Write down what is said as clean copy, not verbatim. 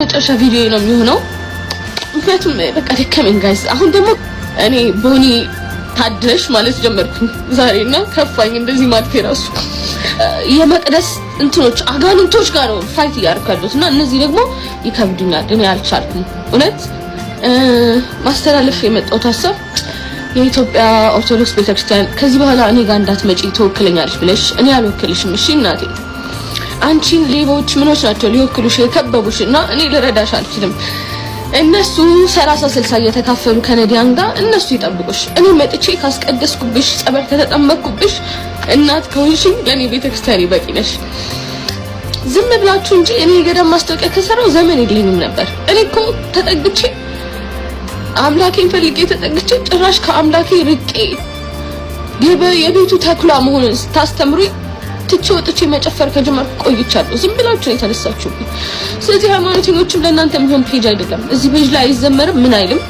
መጨረሻ ቪዲዮ ነው የሚሆነው። ምክንያቱም በቃ ደከመኝ guys። አሁን ደግሞ እኔ ቦኒ ታድለሽ ማለት ጀመርኩኝ ዛሬና ከፋኝ። እንደዚህ ማለት የራሱ የመቅደስ እንትኖች አጋንንቶች ጋር ነው fight እያደረኩ ያለሁት እና እነዚህ ደግሞ ይከብዱኛል። እኔ አልቻልኩም። እውነት ማስተላለፍ የመጣሁት ሀሳብ የኢትዮጵያ ኦርቶዶክስ ቤተክርስቲያን ከዚህ በኋላ እኔ ጋር እንዳትመጪ፣ ትወክለኛለች ብለሽ እኔ አልወክልሽም። እሺ እናቴ፣ አንቺን ሌቦች ምኖች ናቸው ሊወክሉሽ የከበቡሽ እና እኔ ልረዳሽ አልችልም። እነሱ 30-60 እየተካፈሉ ከነዲያን ጋር እነሱ ይጠብቁሽ። እኔ መጥቼ ካስቀደስኩብሽ፣ ጸበል ከተጠመቅኩብሽ፣ እናት ከሆንሽኝ ለእኔ ቤተክርስቲያን በቂ ነሽ። ዝም ብላችሁ እንጂ እኔ የገዳም ማስታወቂያ ከሰራው ዘመን የለኝም ነበር። እኔ እኮ ተጠግቼ አምላኬን ፈልጌ ተጠግቼ ጭራሽ ከአምላኬ ርቄ የቤቱ ተኩላ መሆኑን ስታስተምሩኝ ትቼ ወጥቼ መጨፈር ከጀመርኩ ቆይቻለሁ። ዝም ብላችሁ ነው የተነሳችሁብኝ። ስለዚህ ሃይማኖተኞችም ለእናንተ የሚሆን page አይደለም። እዚህ page ላይ አይዘመርም፣ ምን አይልም።